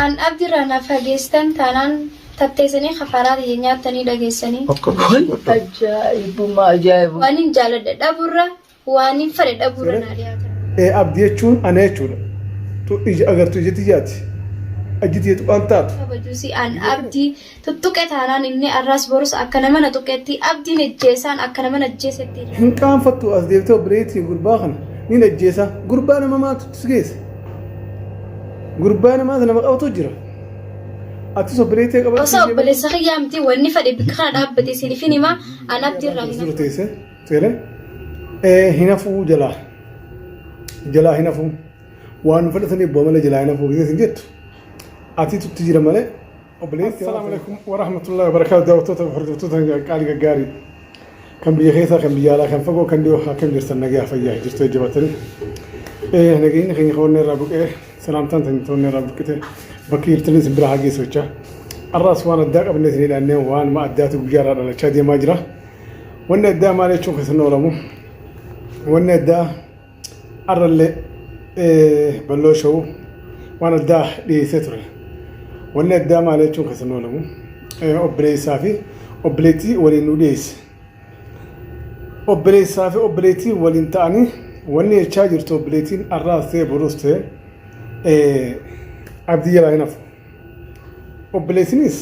An abdirraa na fageessitan taanaan tatteessanii kafaraa tiyya nyaattanii dhageessanii. Ajaa'ibuma ajaa'ibuma. Waanin jaaladhe dhaburra waanin fedhe dhaburra naa dhiyaata. Ee abdi jechuun ana jechuudha. Tu ija agartu ija tiyyaati. Ijji tiyya tuqaan taatu. Kabajuusi an abdii tuttuqe taanaan inni arraas borus akka nama na tuqetti abdiin ejjeesaan akka nama na ajjeesetti. Hin qaanfattu as deebitee obboleettii gurbaa kana niin ajjeesa. Gurbaa nama maaltu si geesse? Gurbaa namaas nama qabatu jira. Atis obboleettii qabatu. Osoo obboleessa kiyyaa miti wanni fedhe bikka kana dhaabbate isiniifin hima an abdii irraa hin Dura teesse seele hin hafuu jalaa jalaa hin hafuu waan fudhatanii bu'a malee jalaa hin hafuu gisee sin jettu ati tutti jira malee obboleettii. Assalaamu alaikum wa rahmatullahi wa barakaatu daawwattoota fi hordoftoota qaalii gaggaarii kan biyya keessaa kan biyya alaa kan fagoo kan dhiyoo akkam jirtan nagaa fayyaa jirtu jajjabaatanii nageenyi keenya kawanne irraa buqee salaamtaan tanya toonne irraa burqite bakki jirtanii isin bira haa geessu jechaa har'aas waan addaa qabnee isin hidhannee waan ma addaatu guyyaa irraa dhalachaa deemaa jira. Wanni addaa maal jechuun keessan oolamu wanni addaa har'allee balloo showuu waan addaa dhiyeessee ture. Wanni addaa maal jechuun keessan oolamu obboleessaa fi obboleettii waliin nu dhiyeesse. Obboleessaa fi obboleettii waliin ta'anii wanni jechaa jirtu obboleettiin har'aas ta'e borus ta'e abdii jalaa hin hafu. Obboleessinis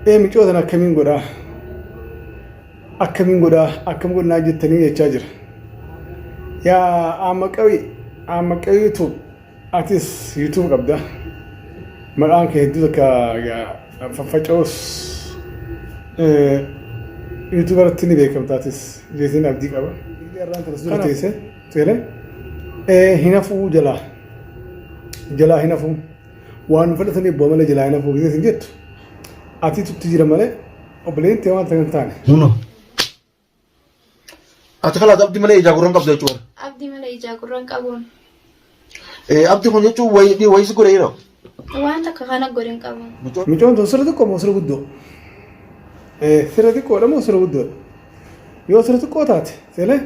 ee micoo sana akkamiin godhaa akkamiin godhaa akkam godhnaa jettanii jechaa jira. Yaa Ammaqawii Ammaqawii YouTube atis YouTube qabda. Maqaan kee hedduu takka faffaca'us YouTube irratti ni beekamta atis jeetiin abdii qaba. Dura teesse seele hin hafuu jalaa jalaa hin hafuu waan fudhatanii bu'a malee jalaa hin hafuu gisee sin jettu ati tutti jira malee obboleettii waan hin taane. Huno. Ati kalaas abdi malee ijaa gurra hin qabdu jechuudha. Abdii malee ijaa gurra hin qabuun. Abdi kun jechuun wayii wayii si godhe yeroo. Waan takka kana godhe hin qabuun. Micoon tun sirra xiqqoo moo sirra guddoo? Sirra xiqqoodha moo sirra guddoodha? Yoo sirra xiqqoo taate seelee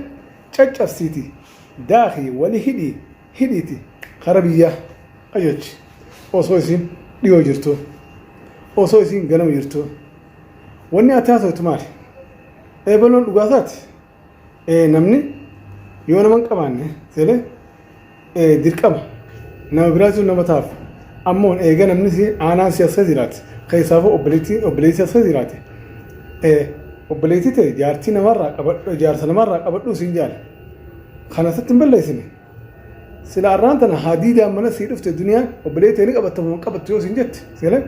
caccabsiiti daakii wali hidhii hidhiiti kara biyyaa qajeelchi osoo isiin dhiyoo jirtu osoo isiin ganama jirtu wanni ati haasoftu maali? Eebaloon dhugaa isaati. Namni yoo nama hin qabaanne seelee dirqama nama biraatu nama taaf ammoo eega namni si aanaan si as jiraate keessaafuu obboleettii obboleessi as jiraate obboleettii ta'e jaartii namarraa qabadhu jaarsa namarraa qabadhu siin jaale kana sitti hin balleessine sila arraan tana hadiidaan mana sii dhufte duniyaan obboleettii ni qabatta moo qabattu yoo siin jette seelee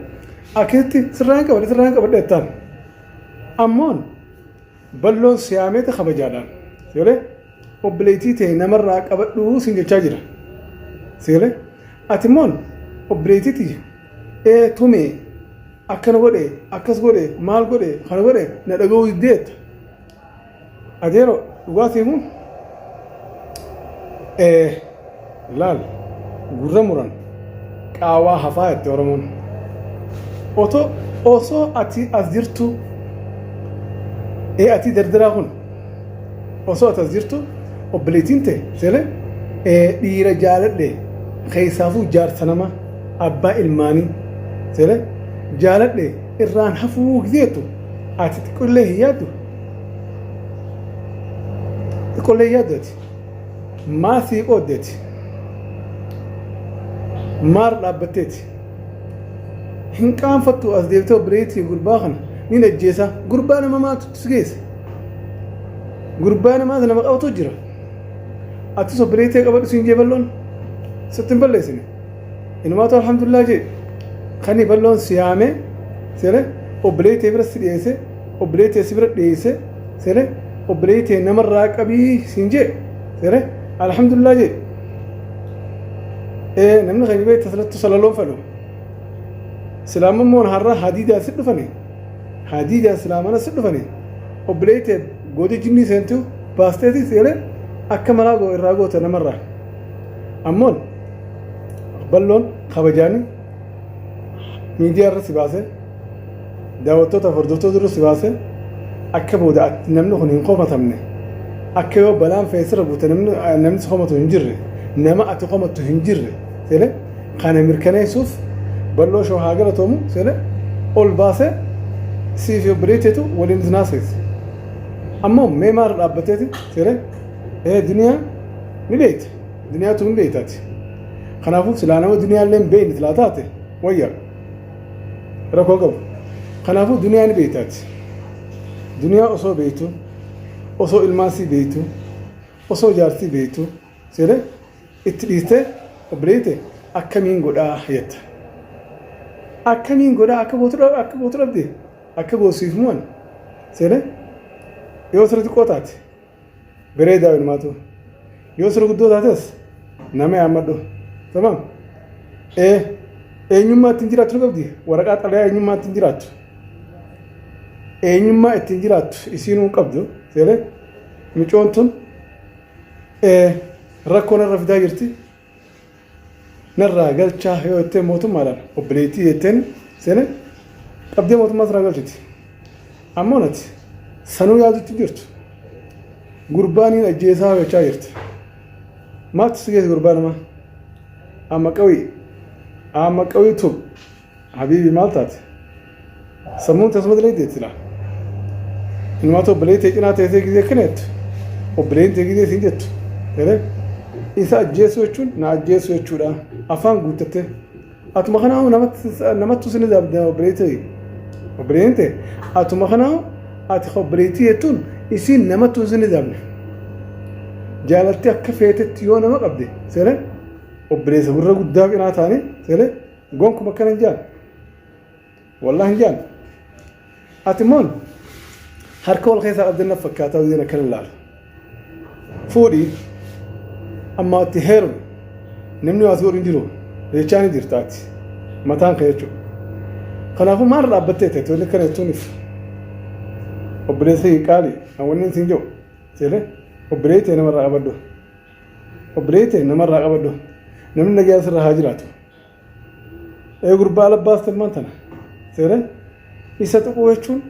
akkasitti sirraa hin qabadhe sirraa hin qabadhe jettaan ammoon Balloon siyaameeti kabajaadhaan. Sigalee obboleettii tee namarraa qabadhuu siin jechaa jira. Sigalee ati immoon obboleettii tiyya ee tumee akkana godhe akkas godhe maal godhe kana godhe na dhaga'uu diddeetta. Adeero dhugaa siimu ee Laal gurra muran qaawaa hafaa jette Oromoon. Otoo osoo ati as jirtu ee ati dardaraa kun osoo ati as jirtu obboleettiin tee seele ee dhiira jaaladhe keessaafuu jaarsa nama abbaa ilmaanii seele jaaladhe irraan hafuu gizeettu ati xiqqollee hin yaaddu xiqqollee hin yaaddu ati. Maa sii qooddeeti? Maar dhaabbatteeti? Hin qaanfattu as deebitee obboleettii gurbaa kana niin ajjeesa. Gurbaa nama maaltu si geesse? Gurbaa namaas nama qabatu jira. Atis obboleettii qabadhu siin jee balloon sitti hin balleessine. Inumaatu alhamdulillah jee kani balloon si yaamee seele obboleettii bira si dhiyeesse obboleettii si bira dhiyeesse seele obboleettii namarraa qabii siin jee seele alhamdulillah jee. Ee namni keenya beekta sanattu salaloon fedhu. Silaama immoo har'a hadiidaan si dhufani. Hadiidaan silaamana si dhufani. Obboleettii goota jinnii seentu baasteeti seele akka malaa irraa goota namarraa. Ammoon balloon kabajaani miidiyaa irra si baase daawwattoota hordoftoota irra si baase akka booda namni kun hin komatamne akka yoo balaan feesirra buute namni namni si komatu hin jirre nama ati komattu hin jirre seele kana mirkaneessuuf Balloo shoo haa galatoomu seene ol baasee sii fi obboleetteetu waliin isin haasa'ise. Ammoo mee maal dhaabbateeti seene ee duniyaa ni beekta. Duniyaatu ni beektaati. Kanaafuu silaa nama duniyaallee hin beekne silaa taate wayya rakkoo qabu. Kanaafuu duniyaa ni beektaati. Duniyaa osoo beektu, osoo ilmaan sii beektu, osoo jaartii beektu seene itti dhiistee obboleetti akkamiin godhaa jetta. Akkamiin godhaa akka gootu akka gootu dhabde akka goosiif mu'an seene yoo sirri xiqqoo taate bareedaa ilmaatu yoo sirri guddoo taates nama yaammadhu. Tamam. Ee eenyummaa ittiin jiraattu ni qabdi waraqaa xalayaa eenyummaa ittiin jiraattu. Eenyummaa ittiin jiraattu isiinuu hin qabdu seene micoon tun rakkoo narra fidaa jirti. Narraa galchaa yoo jettee mootummaadhaan obboleettii jetteen seene qabdee mootummaa sirraa galchiti. Ammoo nati sanuu yaadutti jirtu. Gurbaaniin ajjeesaa jechaa jirti. Maaltu si geesse gurbaa namaa? Amma qawii. Amma qawii tub. Habiibi maal taate? Sammuun tasuma dilee laa. Inumaatu obboleettii cinaa teessee gizee akkana jettu. Obboleettiin tee gizee siin jettu. Galee isa ajjeesuu jechuun na ajjeesuu jechuudha. Afaan guuttattee. Atuma kanaa namattu sin dabda obboleettii. Obboleettiin tee atuma kanaa ati obboleettii jettuun isiin namattu sin dabne. Jaalatti akka feetetti yoo nama qabde seere obboleessa gurra guddaa cinaa taane seere gonkuma akkana hin jaan. Wallahi hin jaan. Ati immoo harka wal keessaa qabdan na fakkaataa waliin akkana ilaalu. Fuudhii amma itti heerumi namni waa si godhu hin jiru jechaa ni jirta ati mataan kee jechuudha. Kanaafuu maal dhaabbattee ta'e wanni akkana jechuunis obboleessa kee qaali wanni siin jiru seeree obboleettii namarraa qabadhu. Obboleettii namarraa qabadhu. Namni nagaa sirra haa jiraatu. Ee gurbaa labbaas tilmaan tana seeree isa tuquu jechuun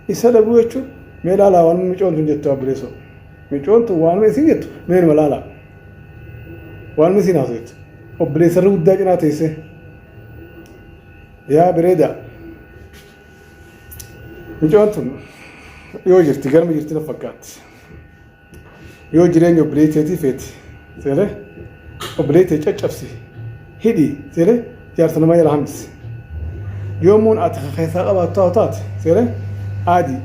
isa dhabuu jechuun mee laalaa waan micoon tun jettu obboleessoo. Micoon tun waanuma isin jettu mee numa laalaa. Waanuma isin haasoo jettu. Obboleessarra guddaa cinaa teessee. Yaa bareedaa. Micoon tun dhiyoo jirti garma jirti na fakkaatti. Yoo jireenya obboleetteetii feete seeree obboleettee caccabsi hidhi seeree jaarsa namaa jala hambisi. Yoommuun ati keessaa qabaattu taatu taate seeree aadii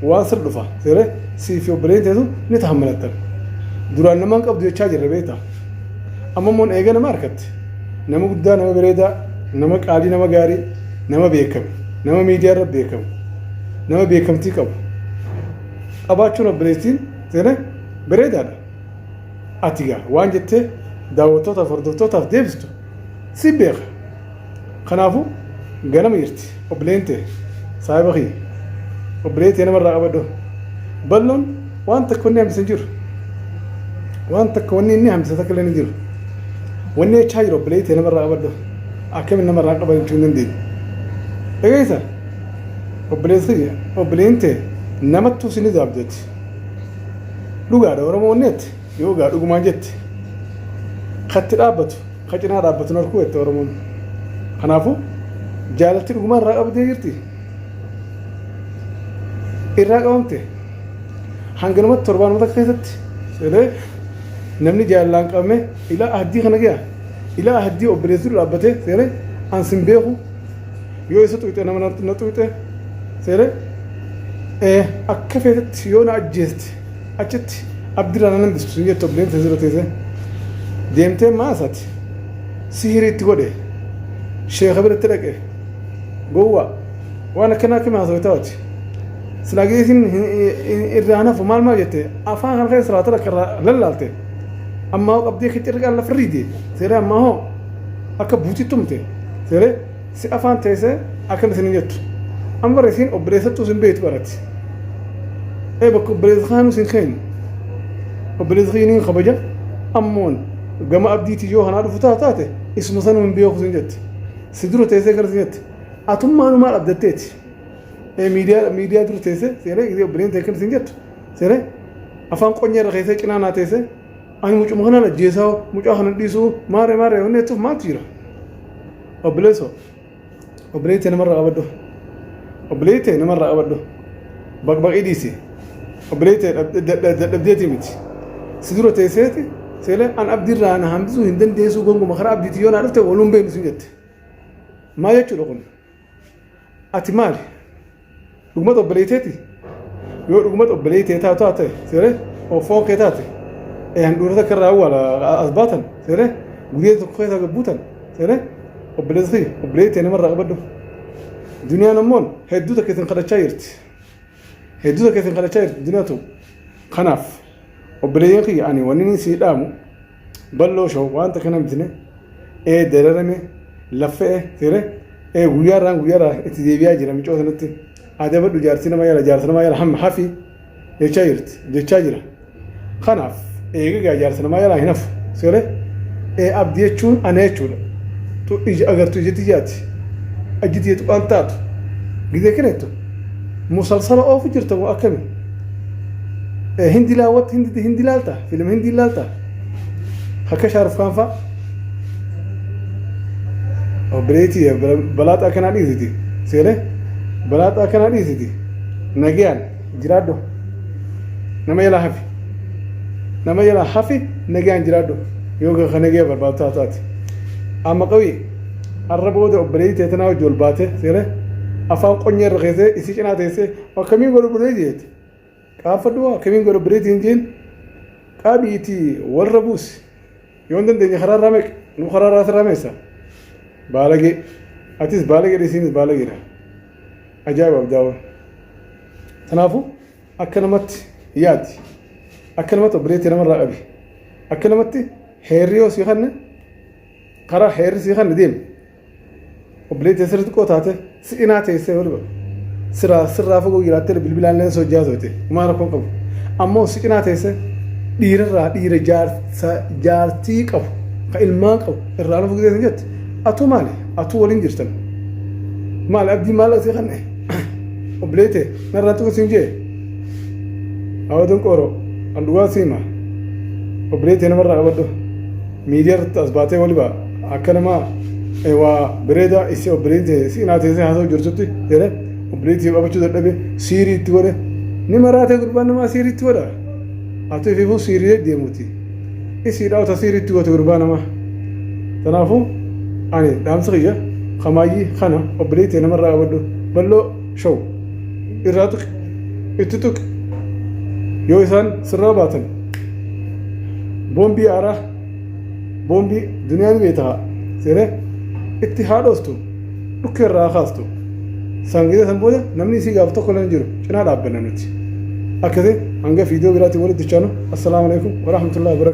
waan sir dhufa seeree sii fi obboleetteetu ni tahammalattan. Duraan namaan qabdu jechaa jirra beektaa. Amma immoo eega nama harkatti nama guddaa nama bareedaa nama qaalii nama gaarii nama beekame nama miidiyaa irra beekamu nama beekamtii qabu qabaachuun obboleettiin seeree bareedaadha. Ati gaa waan jettee daawwattootaaf hordoftootaaf deebistu si beeka. Kanaafuu ganama jirti obboleen ta'e saahiba kiyya obbolee ta'e namarraa qabadhu. Balloon waan takka wanni hambise hin jiru. Waan takka wanni inni hambise takka illee hin jiru. Wanni jechaa jiru obbolee ta'e namarraa qabadhu. Akkamiin namarraa qaban jechuu hin dandeenye. Dhageessa obboleessi kiyya obboleen ta'e namattuu si ni daabdeeti. Dhugaadha Oromoo wanni yoo gaa dhugumaan jette katti dhaabbatu ka cinaa dhaabbatu narkuu jette Oromoon. Kanaafuu jaalatti dhugumaan irraa qabdee jirti. Irraa qabamte hanganumatti torbaanuma takka keessatti seelee namni jaalalaan qabame ilaa ahdii kana ga'a ilaa ahdii obboleessi dura dhaabbatee seelee an sin beeku yoo isa xuyxe nama na xuyxe seelee akka feetetti yoo na ajjeeste achitti abdirraa nan hambistu sin jettu obboleen teessee dura teessee deemtee maasati sihirii itti godhe sheeka biratti dhaqe gowwaa waan akkanaa akkami haasawee taa'uti. Silaa geessin irraa nafu maal maal jette afaan kana keessa silaa takka irraa lallaalte ammaa hoo qabdee akka cirqaan lafa riide seeree ammaa hoo akka buutii tumte seeree si afaan teessee akkana isin jettu. Amma bara isiin obboleessattuu isin beektu barati. Ee bakka obboleessa kaanuu isin keenya. Obboleessa kiiniin kabaja ammoon gama abdiitii yoo kanaa dhufu taate isuma sanuu hin beeku isin jetti. Si dura teessee gara isin jetti. Atummaanu maal abdatteeti? Ee miidiyaa miidiyaa dura teessee seenee gisee obboleen ta'e kan isin jettu seenee afaan qonyaa irra keessee cinaa naa teessee ani mucuma kanaan ajjeesaa mucaa kana dhiisuu maaree maaree wanni jettuuf maaltu jira? Obboleessoo, obboleettii namarraa qabadhu. Obboleettii namarraa qabadhu. Baqbaqii dhiisi. Obboleettii dadhabdeetii miti. Si dura teesseeti seelee an abdiirraa na hambisuu hin dandeessuu gonguma karaa abdiitii yoo naa dhufte waluun beeknu siin jette. Maal jechuudha kun? Ati maali? Dhugumatti obboleetteeti? Yoo dhugumatti obboleettee taatu taate seeree foon kee taate handhuura takka irraa awwaala as baatan seeree guyyaa tokko keessa gabbuutan seeree obboleessi kiyya obboleettee namarraa qabadhu. Duniyaan ammoo hedduu takka isin kadhachaa jirti. Hedduu takka isin kadhachaa jirti duniyaa ta'u. Kanaaf obboleeyyan kiyya ani wanni inni sii dhaamu balloo show waan takka nan bitne ee dararame laffa'e seeree ee guyyaarraan guyyaarraa itti deebi'aa jira micoo sanatti adabadhu jaartii nama yala jaarsa namaa yala hamma hafi jechaa jirti jechaa jira kanaaf eegagaa jaarsa namaa yalaa hin hafu seeree ee abdii jechuun ana jechuudha tu ija agartu ijatti jaati ajjiti jetu waan taatu gizee kenettu musalsala oofu jirta moo akkami hindi laawwatti hindi hindi laalta film hindi laalta akka Shahrukh Khan fa'a obboleettii balaaxa akkanaa dhiisiti seelee balaaxa akkanaa dhiisiti nagayaan jiraadhu nama yalaa hafi nama yalaa hafi nagayaan jiraadhu yoo ka nagaya barbaadu taataati amma qawi arra booda obboleettii teetanaa wajji ol baate seelee afaan qonyee irra keessee isii cinaa teessee akkamiin godhu obboleettii jette qaanfadhu akkamiin godhu obboleettii hin jeen qabiitii warra buusi yoo hin dandeenye karaa irraa meeqa nu karaa irraa sirraa meessa baalagee atis baalageedha isiinis baalageedha ajaa'iba abdaawwan kanaafuu akka namatti yaadi akka namatti obboleettii namarraa qabi akka namatti heerri yoo sii kanne karaa heerri sii kanne deemi Obboleettii sirri xiqqoo taate si'inaa teessee wal siraa sirraa fagoo jiraattee bilbilaan illee sojjaa turte homaa rakkoon qabu. Ammoo si cinaa teessee dhiirarraa dhiira jaarsa jaartii qabu ka ilmaan qabu irraa nuuf gisee jette atuu maali atuu waliin jirtan maali abdii maal asii kanne obboleettee narraa tuqu siin jee hawwatuun qooroo an dhugaa siima obboleettee namarraa qabadhu miidiyaa irratti as baatee wali ba'a akka nama waa bareedaa isii obboleettii si inaa teessee haasa'u jirtutti jedhe obboleettii qabachuu dadhabe siirii itti godhe ni maraatee gurbaan namaa siirii itti godha ati ifiifuu siirii deemuuti isii dhaawata siirii itti goote gurbaa namaa kanaafuu ani dhaamsa kiyya kamaayyii kana obboleettii namarraa qabadhu balloo show irraa tuqi itti tuqi yoo isaan sirraa baatan boombii aaraa boombii duniyaan beektaa seeree itti haa dhoostu dhukkee irraa haa kaastu san gisee san booda namni isii gaafa tokko illee hin jiru cinaa dhaabbanna nuti akkasii hanga viidiyoo biraatiin walitti dachaanu assalaamu alaikum warahmatullahi wabarakatuh.